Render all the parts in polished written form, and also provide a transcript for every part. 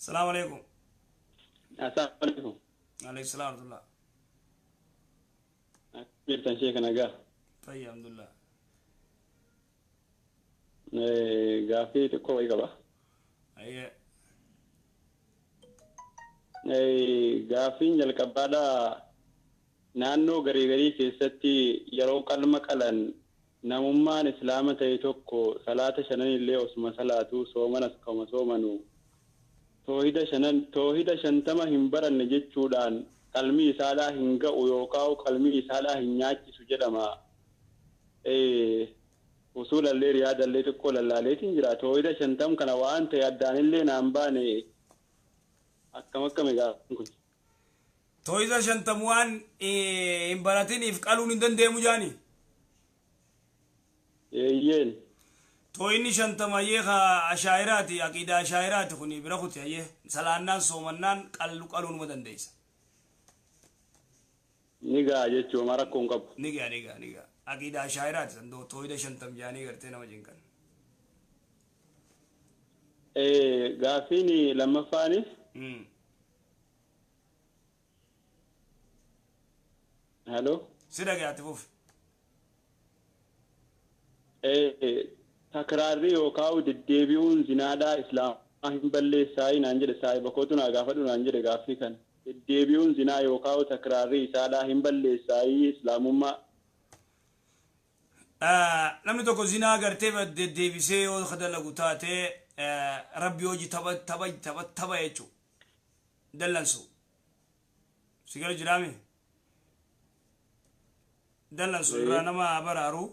Salaamu alaikum. Assalaamu alaikum. Alaykum salaam warahmatullah. Jirtan sheeka nagaa. Fayya alhamdulillah. Gaaffii xiqqoo wayii qaba. Ayyee. Gaaffiin jalqabaadhaa naannoo garii garii keessatti yeroo qalma qalan namummaan islaama ta'e tokko salaata shanan illee osuma salaatu soomanas kama soomanu toohida 50 hin baranne jechuudhaan qalmi isaadhaa hin ga'u yookaan qalmi isaadhaa hin nyaachisu jedhama. Usuulallee riyaadallee xiqqoo lallaaleetiin jira. Toohida 50 kana waan ta'e addaanillee naan baane akkam akkami gaaffiin kun? Toohida 50 waan hin baratiniif qaluun hin danda'amu jaani? Eeyyeen. Toohidni 50 ayyee ka ashaa'iraati, aqiidaa ashaa'iraati kuni bira kuti ayyee salaannaan soomannaan qaluu numa dandeessa. Ni ga'a jechuun homaa rakkoo hin qabu. Ni ga'a ni ga'a ni ga'a. Aqiidaa ashaa'iraati san toohida 50 jaanii gartee nama jinkan. Gaaffiin lammaffaanis. Halo. Si dhagaatti fufi. Takraarri yookaan deddeebi'uun zinaadhaa islaamaa hin balleessaa naan jedhe saahiba kootu naa gaafadhu naan jedhe gaaffii kana. Deddeebi'uun zinaa yookaan takraarri isaadhaa hin balleessaa islaamummaa. Namni tokko zinaa gartee deddeebisee yoo dalagu taate rabbi hojii tapha tapha tapha tapha jechuudha. Dallansu. Si galu jiraame? Dallansu irraa nama baraaru.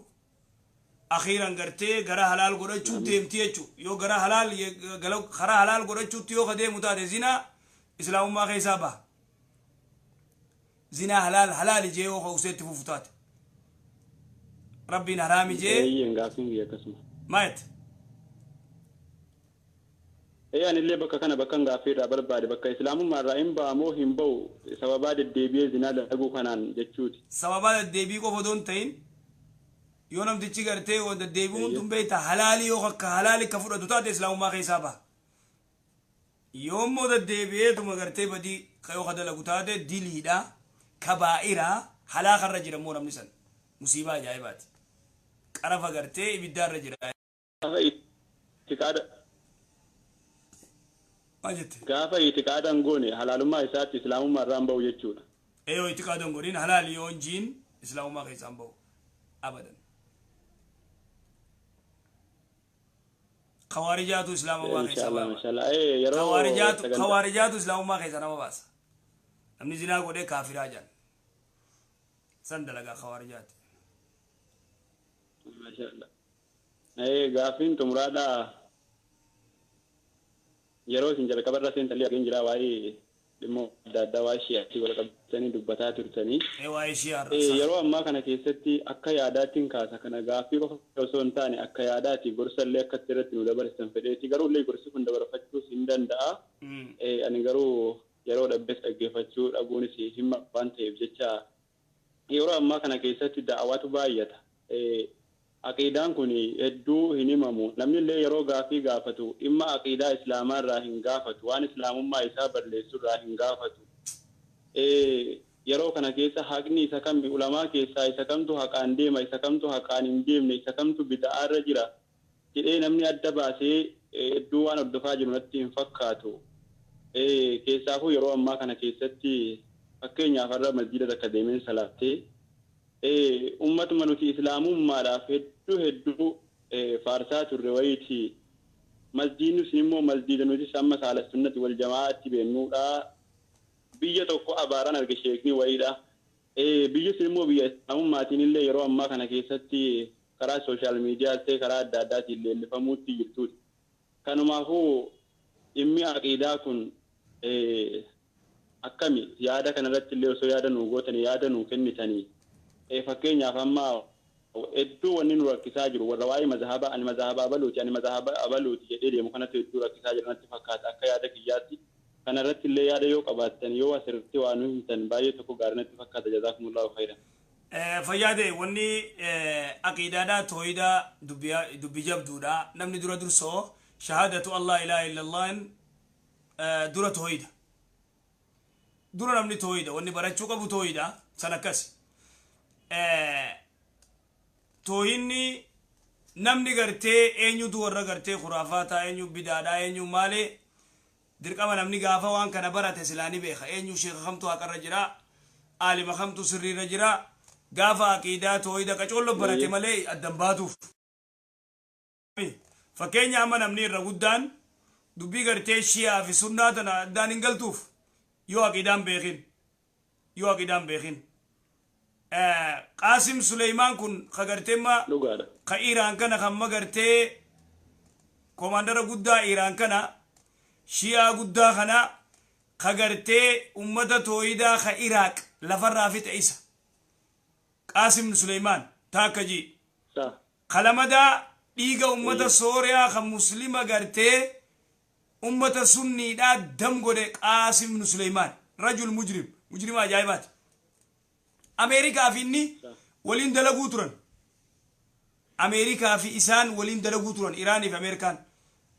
Akhiiran gartee gara halaal godhachuu deemti jechuudha. Yoo gara halaal karaa halaal godhachuutti yoo deemu taate zinaa islaamummaa keessaa baha. Zinaa halaal halaal ijee yoo hawseetti fufu taate. Rabbiin haraam ijee. Eeyyeen gaaffiin kiyya akkasuma. Maayet? Anillee bakka kana bakka gaaffii irraa barbaade bakka islaamummaa irraa hin ba'amoo hin ba'u sababaa deddeebi'ee zinaa dalaguu kanaan jechuuti. Sababaa deddeebii qofa otoo hin ta'in yoo namtichi gartee yoo deddeebi'uun tun beekta halaalii yoo akka halaalii akka fudhatu taate islaamummaa keessaa baha. Yoo immoo deddeebi'eetuma gartee badii yoo ka dalagu taate diliidha kabaa'iraa halaakarra jira immoo namni san musiibaa ajaa'ibaati. Qarafa gartee ibiddaarra jira. Gaafa itiqaadan goone halaalummaa isaatti islaamummaa irraa hin ba'u jechuudha. Yoo itiqaadan godhin halaali yoo hin jiin islaamummaa keessaa hin ba'u. Abadan. Kawaarijaatu islaamummaa keessaa baasa. Kawaarijaatu islaamummaa keessaa nama baasa. Namni zinaa godhee kaafiraa jedhan. San dalagaa kawaarijaati. Maashaallah. Gaaffiin xumuraadhaa. Yeroo isin jalqaba irra seentallee argin jira waa'ee dhimma adda addaa waa'ee shi'aatii wal qabatanii dubbataa turtanii. Waa'ee shi'aa Yeroo ammaa kana keessatti akka yaadaattiin kaasa kana gaaffii qofa osoo hin taane akka yaadaati gorsa illee akkatti irratti nu dabarsan fedheeti garuu illee gorsi kun dabarfachuus hin danda'a. Ani garuu yeroo dhabbees dhaggeeffachuu dhabuunis himma waan ta'eef jecha yeroo ammaa kana keessatti da'awaatu baay'ata. Aqiidaan kun hedduu hin himamu. Namni illee yeroo gaaffii gaafatu dhimma aqiidaa islaamaa irraa hin gaafatu. Waan islaamummaa isaa balleessu irraa hin gaafatu. Yeroo kana keessa haqni isa kami ulamaa keessaa isa kamtu haqaan deema isa kamtu haqaan hin deemne isa kamtu bida'aarra jira jedhee namni adda baasee hedduu waan hordofaa jiru natti hin fakkaatu. Keessaafuu yeroo ammaa kana keessatti fakkeenyaaf har'a masjiida takka deemeen salaattee ummatuma nuti islaamummaadhaaf hedduu hedduu faarsaa turre wayiiti. Masjiidni sun immoo masjiida nuti amma saala sunnati wal jamaa'aatti beennuudha. Biyya tokko abaaraan arge sheekni wayiidha. Biyyi sun immoo biyya islaamummaatiin illee yeroo ammaa kana keessatti karaa sooshaal miidiyaa ta'e karaa adda addaatiin leellifamuutti jirtuudha. Kanumaafuu dhimmi aqiidaa kun akkami yaada kanarratti illee osoo yaada nuu gootanii yaada nuu kennitanii. Fakkeenyaaf amma hedduu wanni nu rakkisaa jiru warra waa'ee mazahaba ani mazahaba abaluuti ani mazahaba abaluuti jedhee deemu kanatti hedduu rakkisaa jira natti fakkaata akka yaada kiyyaatti. Kanarratti illee yaada yoo qabaattan yoo asirratti waa nu himtan baay'ee tokko gaarii natti fakkaata. Jazaakumullahu khairan. Fayyaa ta'e wanni aqiidaadhaa tooyidaa dubbii jabduudha. Namni dura dursoo shahaadatu Allah ilaaha illallah dura tooyida. Dura namni tooyida wanni barachuu qabu tooyida san akkas. Tooyinni namni gartee eenyutu warra gartee khuraafaata, eenyu bidaadhaa, eenyu maalee dirqama namni gaafa waan kana barate silaa ni beeka. Eenyu sheeka kamtu haqarra jira, aalima kamtu sirriirra jira. Gaafa aqiidaa tooyida qacoollo barate malee addan baatuuf. Fakkeenya amma namni irra guddaan dubbii gartee shi'aa fi sunnaa tana addaan hin galtuuf yoo aqiidaan beekin, yoo aqiidaan beekin. Qaasim Suleymaan kun ka gartee ma ka Iraan kana kan magartee komaandara guddaa Iraan kana shi'aa guddaa kana ka gartee ummata tooyidaa ka Iraaq lafarraa fixe isa. Qaasim Suleymaan taakka ji. Kalamadaa dhiiga ummata Sooriyaa kan muslima gartee ummata sunniidhaa dam godhe Qaasim Suleymaan rajul mujrim, mujrima ajaa'ibaati. Ameerikaa fi inni waliin dalaguu turan. Ameerikaa fi isaan waliin dalaguu turan. Iraanii fi Ameerikaan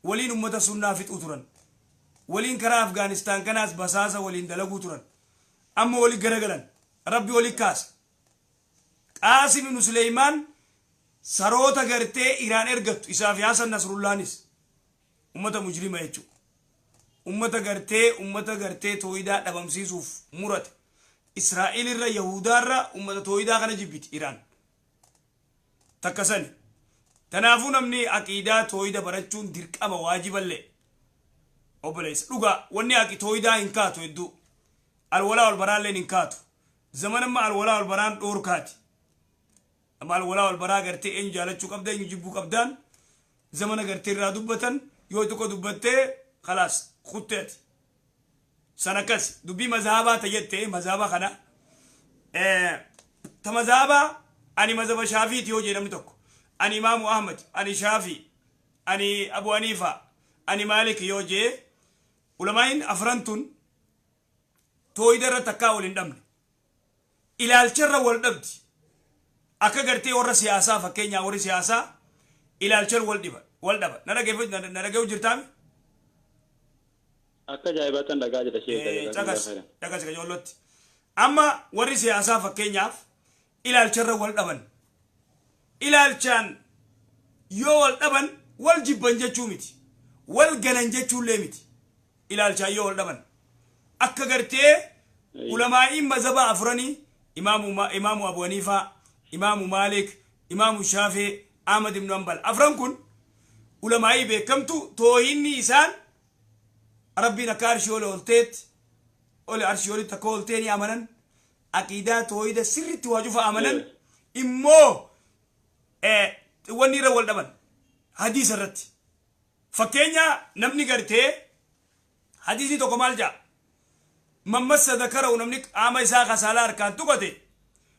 waliin ummata sunnaa fixuu turan. Waliin karaa Afgaanistaan kanaas basaasa waliin dalaguu turan. Amma walii garagalan. Rabbi walii kaase. Qaasim ibn Suleymaan saroota gartee Iraan ergattu isaa fi Hasan Nasrullaanis ummata mujrima jechuudha. Ummata gartee tooyidaa dhabamsiisuuf murate. Israa'el irra, Yahudaarra ummata tooyidaa kana jibbiti Iraan. Takka sani. Kanaafuu namni aqiidaa tooyida barachuun dirqama, waajiballee. Obboleessa dhugaa wanni aqi tooyidaa hin kaatu hedduu. Alwalaa wal baraalleen hin kaatu. Zamanamma alwalaa wal baraan dhoorkaati. Amma alwalaa wal baraa gartee eenyu jaalachuu qabda, eenyu jibbuu qabdaan zamana gartee irraa dubbatan, yoo tokko dubbattee khalaas kutteeti. San akkas dubbii mazhabaa ta jette mazhaba kana ta mazhabaa ani mazhaba Shaafiiti yoo jedhamni tokko, ani Imaamu Ahmad, ani Shaafii, ani Abu Haniifa, ani Maalik yoo jee, ulamaayin afran tun tooyida irratti akkaa wal hin dhabne, ilaalcharra wal dhabdi. Akka gartee warra siyaasaa, fakkeenyaa warri siyaasaa ilaalcharra wal dhiba, wal dhaba. Na dhaggeeffu jirtaami? Akka ajaa'ibaatti dhagaa jira sheeka. Caqas caqas qajoollotti. Amma warri siyaasaa fakkeenyaaf ilaalcharra wal dhaban. Ilaalchaan yoo wal dhaban wal jibban jechuu miti, wal ganan jechuullee miti. Ilaalchaan yoo wal dhaban akka gartee ulamaa'iin mazhabaa afuranii, Imaamu Abu Haniifaa, Imaamu Maalik, Imaamu Shaafii, Ahmad ibn Hanbal, afran kun ulamaa'ii beekamtu, toohinni isaan Rabbiin akka arshii ol olteetti ol arshii olitti akka oltee ni amanan, aqiidaa toohida sirritti waa cufa amanan. Immoo wanni irra wal dhaban hadiisa irratti. Fakkeenya namni gartee hadiisni tokko maal jedha? Man massa dhakara'u, namni qaama isaa kasaalaa harkaan tuqate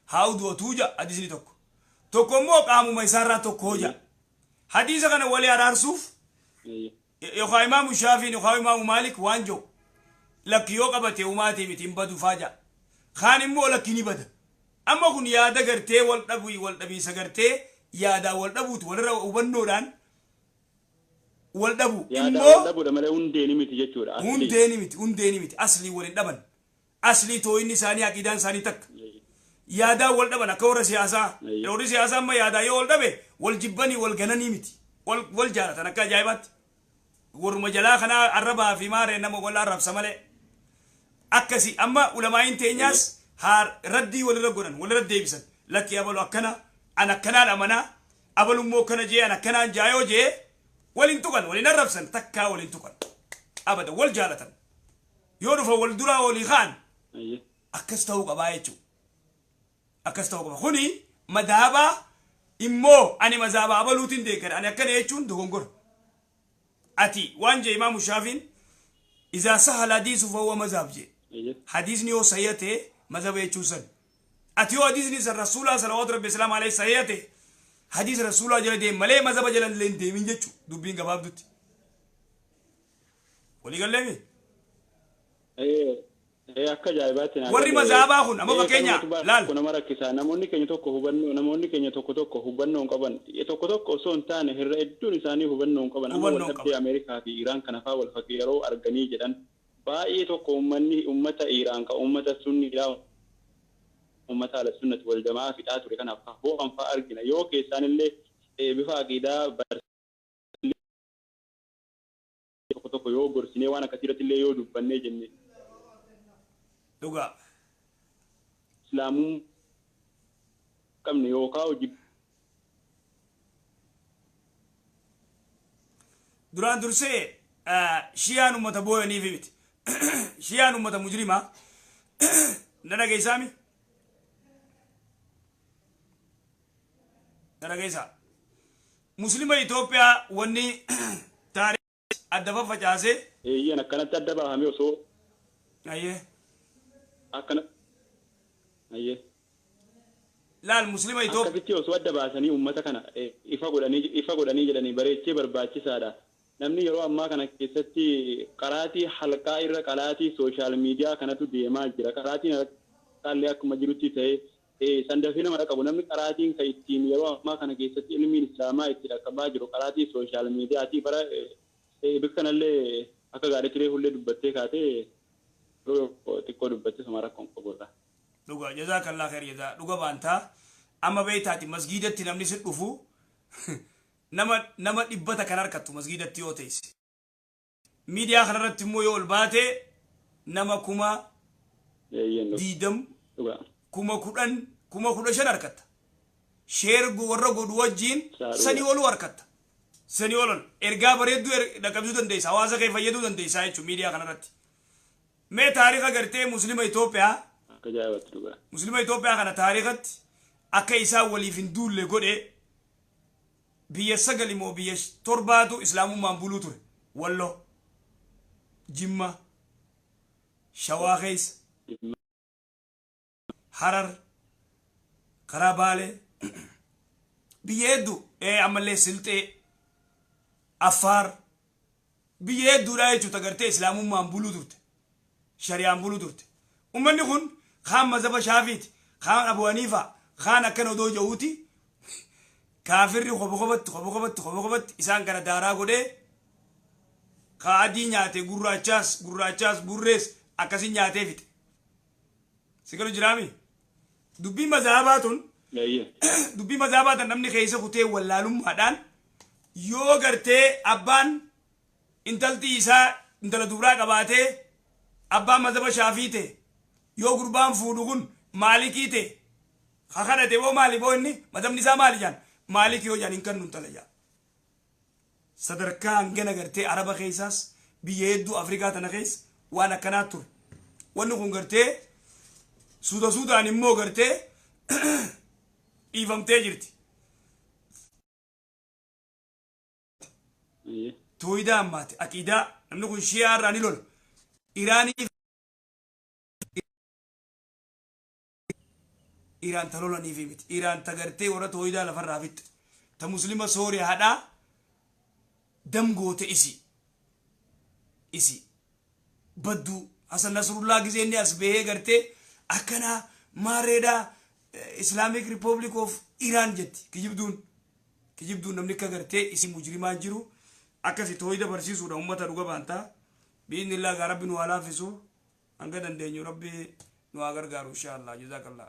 haa udu'atuu jedha hadiisni tokko. Tokko immoo qaamuma isaarraa tokko jedha. Hadiisa kana walii araarsuuf yookaan Imaamu Shaafiin yookaan Imaamu Maalik waan jiru lakki yoo qabate umaatii miti hin badu faa jedha. Kaan immoo lakki ni bada. Amma kun yaada gartee wal dhabu, wal dhabiisa gartee yaadaa wal dhabuuti, walirra hubannoodhaan wal dhabu. Yaada wal dhabuudha malee hundeeni miti jechuudha. Asli. Hundeeni miti, hundeeni miti. Aslii wal hin dhaban. Aslii tooyinni isaanii, aqiidaan isaanii takka. Yaadaa wal dhaban akka warra siyaasaa. Warri siyaasaa amma yaadaa yoo wal dhabe wal jibbanii wal gananii miti. Wal jaalatan akka ajaa'ibaatti. Warruma jalaa kanaa arrabaa fi maaree nama wal arrabsa malee. Akkasi amma ulamaa'iin teenyaas haa raddii walirra godhan, walirra deebisan. Lakki abalu akkana, an akkanaan amanaa, abalu immoo akkana jee, an akkanaan jaayoo jee, waliin tuqan, waliin arrabsan, takkaa waliin tuqan. Abada wal jaalatan. Yoo dhufa wal duraa walii kaan akkas ta'uu qabaa jechuudha. Akkas ta'uu qaba. Kuni madhaabaa immoo ani mazhaaba abaluutiin deeggara. Ani akkana jechuun dogongora. Ati waan jee Imaamu Shaafiin, izaa sahala hadiisu fahuwa mazhab jee. Hadiisni yoo sahiha ta'e mazhaba jechuun san. Ati yoo hadiisni san Rasuulaa salawaatu rabbi islaam alayhi sahiha ta'e hadiisa Rasuulaa jala deem malee mazhaba jala illee hin deemin jechuu dubbiin gabaabdutti. Walii galleemi? Akka ajaa'ibaatti naa Warri galee. mazaabaa kun amma fakkeenya Kanumatu laal. Tokko nama rakkisa. Namoonni keenya tokko hubannoo, namoonni keenya tokko tokko hubannoo hin qaban. Tokko tokko osoo hin taane irra hedduun isaanii hubannoo hin qaban. Amma Hubannoo hin wal dhabdee qaban. Ameerikaa fi Iraan kana fa'aa wal fakkii yeroo arganii jedhan baay'ee tokko uummanni uummata Iraan ka uummata sunniidhaa, uummata ala sunnati wal jamaa fixaa ture kanaaf bo'an fa'aa argina. Yoo keessaan illee bifa aqiidaa tokko tokko yoo gorsinee waan akkasii irratti illee yoo dubbannee jenne. Dhugaa. Islaamummaa qabne yookaan hojii. Duraan dursee Shiyaan uummata booyaniif miti. Shiyaan uummata mujrimaa. Na dhageessaami? Na dhageessaa? Muslima Itoophiyaa wanni taariikh adda faffacaasee. Eeyyeen, akkanatti adda baafamee osoo. Ayyee. Akkana. Ayyee. Laal, Muslima Itoophiyaa. Akkasitti osoo adda baasanii uummata kana ifa godhanii jedhanii bareechee barbaachisaadha. Namni yeroo ammaa kana keessatti qaraatii halqaa irra qaraatii social media kanatu deemaa jira. Qaraatiin halqaallee akkuma jirutti ta'ee sandafii nama qabu. Namni qaraatiin kan ittiin yeroo ammaa kana keessatti ilmiin islaamaa itti dhaqqabaa jiru qaraatii social mediaati. Bara bikka kanallee akka gaariitti reefullee dubbattee kaatee, yeroo xiqqoo dubbattee suma rakkoon qaburra. Dhuga, jazaakallaa khair jazaa. Dhuga baantaa. Amma beeytaati, masgiidatti namni si dhufu nama 100 kan harkattu masgiidatti yoo teesse. Miidiyaa kanarratti immoo yoo ol baate nama 20,000, 10,000, 15,000 harkatta. Share warra godhu wajjiin sanii oluu harkatta. Sanii ol ergaa bareedduu dhaqqabsiisuu dandeessa. Hawaasa kee fayyaduu dandeessa jechuudha miidiyaa kanarratti. Mee taariika gartee Muslima Itoophiyaa. Akka ajaa'ibatti, dhugaa. Muslima Itoophiyaa kana taariikatti akka isaan waliif hin duulle godhe, biyya sagali moo biyya torbaatu islaamummaan buluu ture. Walloo, Jimma, Shawaa keessa, Harar, karaa Baalee, biyya hedduu, ammallee Silxee, Affaar, biyya hedduudha jechuudha gartee islaamummaan buluu turte. Shari'aan buluu turte. Uummanni kun kaan mazhaba Shaafiiti, kaan Abu Haniifaa, kaan akkana odoo jedhuuti, kaafirri koba kobatti, koba kobatti, koba kobatti isaan kana daaraa godhee, ka adii nyaate gurraachaas, gurraachaas burrees akkasin nyaatee fixe. Si galu jiraami? Dubbii mazhabaa tun, dubbii mazhabaa tan namni keessa kutee wallaalummaadhaan yoo gartee abbaan intalti isaa intala dubraa qabaatee, abbaan mazhaba Shaafii ta'e, yoo gurbaan fuudhu kun Maalikii ta'e, ka kadhate boo maali boo, inni mazhabni isaa maali jaan, Maalikii yoo jaan, hin kennu intala jaa. Sadarkaa hangana gartee Araba keessaas, biyya hedduu Afrikaa tana keessa waan akkanaa ture. Wanni kun gartee suuta suutaan immoo gartee dhiifamtee jirti. Tooyidaa ammaati aqiidaa namni kun Shiyaa irraa ni lola. Iraanii, Iraan ta lolaniifi miti. Iraan ta gartee warra tooyidaa lafarraa fixxe. Ta Muslima Sooriyaadhaa dam goote isi. Isi. Badduu. Hasan Nasrullaa gisee inni as bahee gartee akkanaa maareedhaa Islamic Republic of Iran jetti. Kijibduun. Kijibduun namni akka gartee isi mujrimaan jiru akkasi tooyida barsiisuudha uummata, dhuga baantaa. Biiznillaa gaa, Rabbi nu haa laaffisu. Hanga dandeenyu Rabbi nu haa gargaaru, insha Allah. Jazakallah.